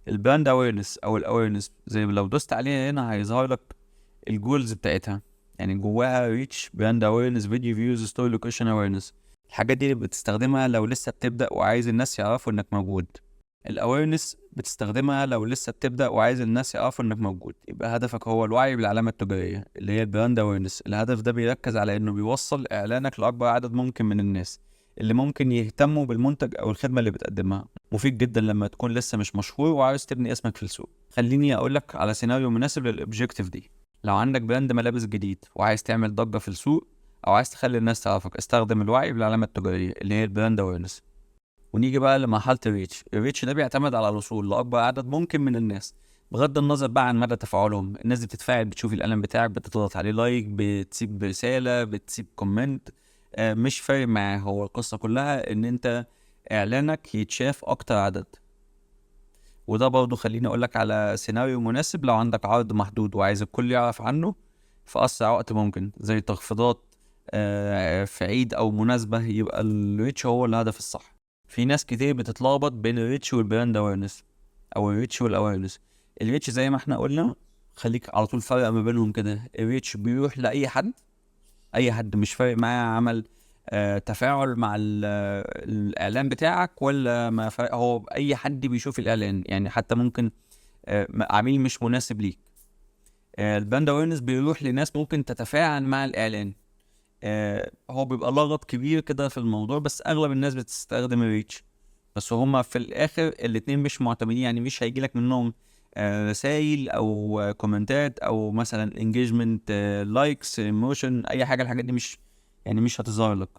ال brand awareness او ال awareness، زي لو دوست عليها هنا هيظهر لك ال goals بتاعتها، يعني جواها reach، brand awareness، video views، store location awareness. الحاجات دي بتستخدمها لو لسه بتبدا وعايز الناس يعرفوا انك موجود. ال awareness بتستخدمها لو لسه بتبدا وعايز الناس يعرفوا انك موجود، يبقى هدفك هو الوعي بالعلامة التجارية اللي هي ال brand awareness. الهدف ده بيركز على انه بيوصل اعلانك لاكبر عدد ممكن من الناس اللي ممكن يهتموا بالمنتج او الخدمة اللي بتقدمها. مفيد جدا لما تكون لسه مش مشهور وعاوز تبني اسمك في السوق. خليني اقول لك على سيناريو مناسب لل objective دي. لو عندك brand ملابس جديد وعايز تعمل ضجه في السوق او عايز تخلي الناس تعرفك، استخدم الوعي بالعلامة التجارية اللي هي ال brand awareness. ونيجي بقى لمرحلة ال reach. ال reach ده بيعتمد على الوصول لاكبر عدد ممكن من الناس، بغض النظر بقى عن مدى تفاعلهم. الناس دي بتتفاعل، بتشوف الاعلان بتاعك، بتضغط عليه like، بتسيب رساله، بتسيب comment، مش فارق معاه. هو القصة كلها ان انت اعلانك يتشاف اكتر عدد. وده برضو خليني اقولك على سيناريو مناسب لو عندك عرض محدود وعايز الكل يعرف عنه في اسرع وقت ممكن، زي تخفيضات في عيد او مناسبه، يبقى ال reach هو الهدف الصح. في ناس كتير بتتلخبط بين ال reach وال brand awareness او ال reach وال awareness. ال reach زي ما احنا قلنا، خليك على طول فرق ما بينهم كده. ال reach بيروح لاي حد، اي حد مش فارق معاه عمل تفاعل مع الاعلان بتاعك ولا ما فارق، هو اي حد بيشوف الاعلان، يعني حتى ممكن عميل مش مناسب ليك. ال brand awareness بيروح لناس ممكن تتفاعل مع الاعلان. هو بيبقى لغط كبير كده في الموضوع، بس اغلب الناس بتستخدم ال reach، بس هما في الاخر الاتنين مش معتمدين، يعني مش هيجيلك منهم رسايل او كومنتات او مثلا engagement، likes، emotion، اي حاجه. الحاجات دي مش يعني مش هتظهر لك.